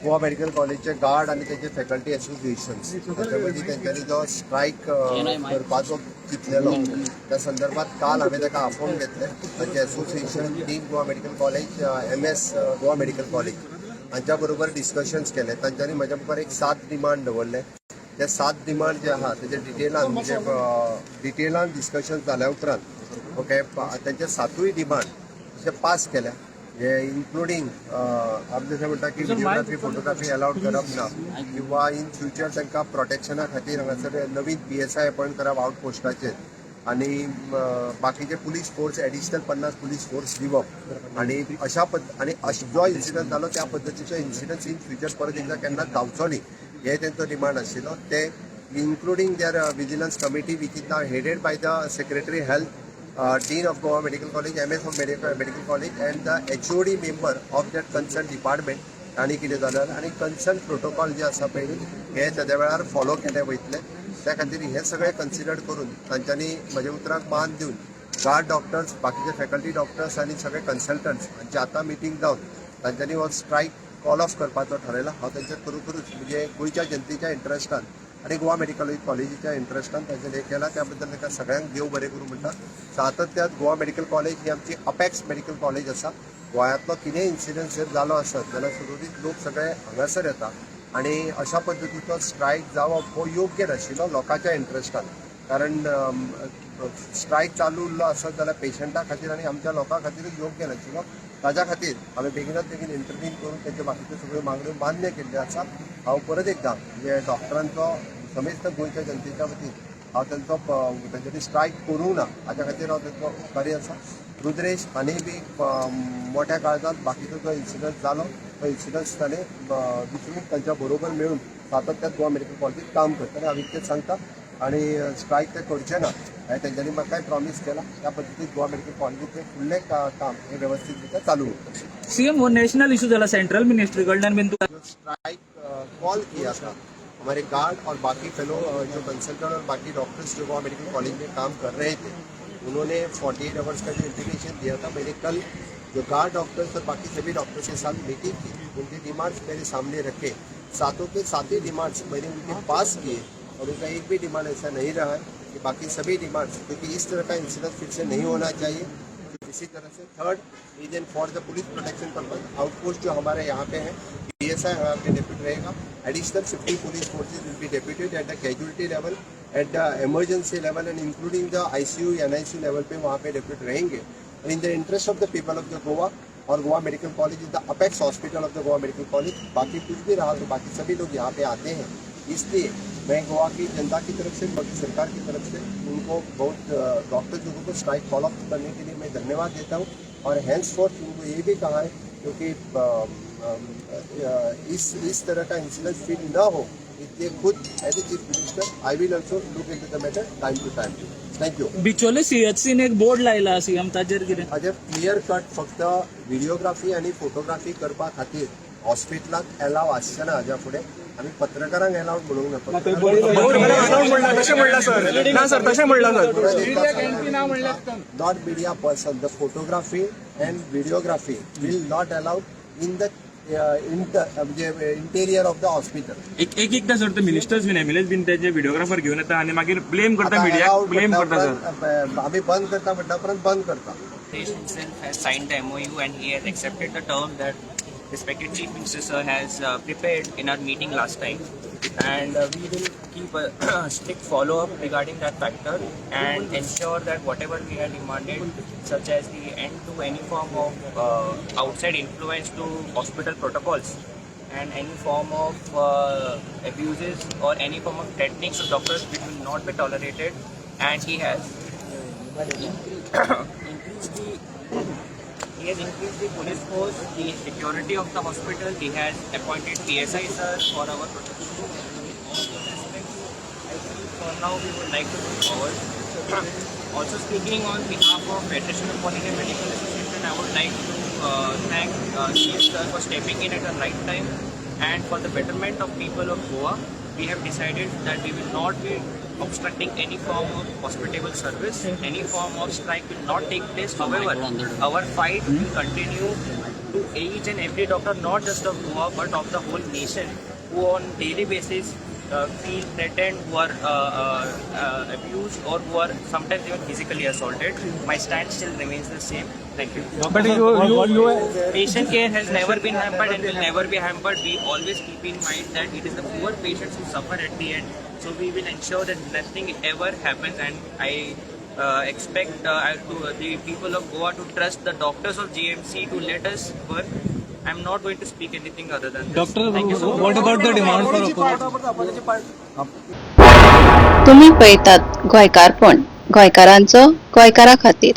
Goa medical कॉलेजचे guard आनी तेजे फॅकल्टी एसोसिएशन्स हांच्या मदीं तेंच्यांनी जो स्ट्रायक करपाचो चिंतलेलो, त्या संदर्भात काल हांवें ताका आफोवन घेतलें. तांचे association, dean Goa medical college, MS Goa medical college हांच्या बरोबर डिस्कशन्स केले. तांच्यांनी म्हज्या मुखार एक सात डिमांड दवरले. ते सात डिमांड जे आहा तेजे डिटेलान, म्हणजे डिटेलान डिस्कशन जाल्या उपरांत, ओके, तांचे सातूय डिमांड अशे पास केल्या, जे इन्क्लुडींग आमी जशें म्हणटा की व्हिडिओग्राफी, फोटोग्राफी अलाउड करप ना किंवा इन फ्युचर तांकां प्रोटेक्शना खातीर हांगासर नवीन पीएसआय अपॉयंट करप आउट पोस्टाचेर आणि बाकीचे police force, additional 50 police force दिवप आणि अशा पद्द आणि जो इन्सिडंट जालो त्या पद्दतीचो इन्सिडंट इन फ्युचर परत एकदा केन्नाच जावचो न्ही, हे तेंचो डिमांड आशिल्लो. ते including their vigilance committee, which is now headed by the secretary health, dean of Goa Medical College, MS of Medical College and the HOD member of that concern department. आनी कितें जाल्यार आनी कन्सर्न प्रोटोकॉल जे आसा पळय न्ही, हे तेद्या वेळार follow केले वयतले. त्या खातीर हे सगळे कन्सिडर करून तांच्यांनी म्हज्या उतराक मान दिवन गार्ड डॉक्टर्स, बाकीचे फॅकल्टी डॉक्टर्स आनी सगळे कन्सल्टंट्स हांची आतां मिटींग जावन तांच्यांनी हो स्ट्रायक कॉल ऑफ करपाचो ठरयला. हांव तांच्या खरोखरूच म्हणजे गोंयच्या जनतेच्या इंट्रस्टान आनी गोवा मेडिकल कॉलेजीच्या इंट्रस्टान तांच्यानी हें केलां, त्या बद्दल तांकां सगळ्यांक देव बरें करूं म्हणटा. सातत्यात गोवा मेडिकल कॉलेज ही आमची अपेक्स मेडिकल कॉलेज आसा. गोंयांतलो कितेंय इन्सिडंट जर जालो आसत जाल्यार सुरवेक लोक सगळे हांगासर येता आनी अशा पद्दतीचो स्ट्रायक जावप हो योग्य नाशिल्लो लोकांच्या इंट्रस्टान, कारण स्ट्रायक चालू उरलो आसत जाल्यार पेशंटा खातीर आनी आमच्या लोकां खातीरूच योग्य नाशिल्लो. ताज्या खातीर हांवें बेगिनात बेगीन इंटरवीन करून तेच्यो बाकीच्यो सगळ्यो मागण्यो मान्य केल्ल्यो आसा. हांव परत एकदां म्हणजे डॉक्टरांचो, समेस्त गोंयच्या जनतेच्या वतीन हांव तांचो, तांच्यांनी स्ट्रायक करूंक ना हाज्या खातीर हांव तांचो उपकारी आसा. रुद्रेश हांणी बी मोठ्या काळजान बाकीचो जो इन्सिडंट जालो तो इन्सिडंट ताणें विसरून तांच्या बरोबर मेळून सातत्यात गोवा मेडिकल कॉलेजीत काम करतले, हांव इतकेंच सांगता. आणि स्ट्रायक ते करचे ना हें तेंच्यांनी म्हाकाय प्रॉमीस केलां. त्या पद्दतीन गोवा मेडिकल कॉलेजीचें फुडलें काम हें वेवस्थीत रित्या चालू उरतलें. सीएम, वो नेशनल इशू झाला, सेंट्रल मिनिस्ट्री कडल्यान बीन तुका जो स्ट्राइक कॉल किया था, हमारे गार्ड और बाकी फेलो जो कंसल्टेंट और बाकी डॉक्टर्स जो गोवा मेडिकल कॉलेज में काम कर रहे थे, उन्होंने 48 आवर्स का जो इंटीमेशन दिया था, मैंने कल जो गार्ड डॉक्टर्स और बाकी सभी डॉक्टर्स के साथ मीटिंग की. उनके डिमांड्स मेरे सामने रखे. सातों के सात ही डिमांड्स मैंने उनके पास किए और उनका एक भी डिमांड ऐसा नहीं रहा है कि बाकी सभी डिमांड्स, क्योंकि इस तरह का इंसिडेंट फिर से नहीं होना चाहिए. इसी तरह से third reason, for the police protection purpose, outpost जो हमारे यहाँ पे है, पीएसआई यहाँ पे डेप्यूट रहेगा. Additional 50 police forces will be deputed at the casualty level, at the emergency level and including the ICU, NICU level pay वहाँ pay depute रहेंगे in the interest of the people of the Goa. Aur Goa Medical College is the apex hospital of the Goa Medical College. बाकी कुछ भी रहा तो बाकी सभी लोग यहाँ पे आते हैं. इसलिए मैं गोवा की जनता की तरफ से, गोवा की सरकार की तरफ से उनको बहुत, डॉक्टर लोगों को स्ट्राइक कॉल ऑफ करने के लिए मैं धन्यवाद देता हूँ और हेंस फोर्थ उनको ये भी कहा है, क्योंकि इस तरह का इंसिडेंट फिर न हो, इसलिए खुद as a chief minister I will also look into the matter time to time. Thank you. Bicholim सीएचसीन एक बोर्ड लायला सीएम, ताजेर कितें? हाजेर क्लियर कट, फक्त व्हिडिओग्राफी आनी फोटोग्राफी करपा खातीर हॉस्पिटलांत एलाव आसचें ना. हाज्या फुडें आमी पत्रकारांक एलावड म्हणूंक ना. तशें म्हणलां सर? ना सर, तशें म्हणलां sir? Not media person, the photography and videography will not allowed in the म्हणजे इंटेरियर ऑफ the hospital. एक एक एकदा सर, ते मिनिस्टर्स बीन, एमएलएस बीन त्याचे व्हिडिओग्राफर घेऊन येता आणि मागीर ब्लेम करता, मिडियाक ब्लेम करता सर. आमी बंद करता म्हटल्या उपरांत बंद करता. Himself has signed the MOU and he has accepted the term that respected Chief Minister sir has prepared in our meeting last time. And we will keep a strict follow-up regarding that factor and ensure that whatever we had demanded, such as the end to any form of outside influence to hospital protocols and any form of abuses or any form of threatening to doctors, which will not be tolerated. And he has increased the police force, the security of the hospital. He has appointed PSI sir for our protection. In all those aspects, I feel for now we would like to move forward. Also, speaking on behalf of Federation of All India Medical Association, I would like to thank CM sir for stepping in at the right time and for the betterment of people of Goa. We have decided that we will not be obstructing any form of hospitable service, any form of strike will not take place. However, our fight will continue to each and every doctor, not just of Goa but of the whole nation, who on daily basis feel threatened, who are abused, or who are sometimes even physically assaulted. My stand still remains the same. Thank you. But you Patient care has never been hampered and will never be hampered. We always keep in mind that it is the poor patients who suffer at the end. So we will ensure that nothing ever happens, and I expect the people of Goa to trust the doctors of GMC to let us work. I'm not going to speak anything other than this. Doctor, Thank you so much. What about the demand for तुम्ही पळयतात गोंयकारपण, गोंयकारांचो गोंयकारा खातीर.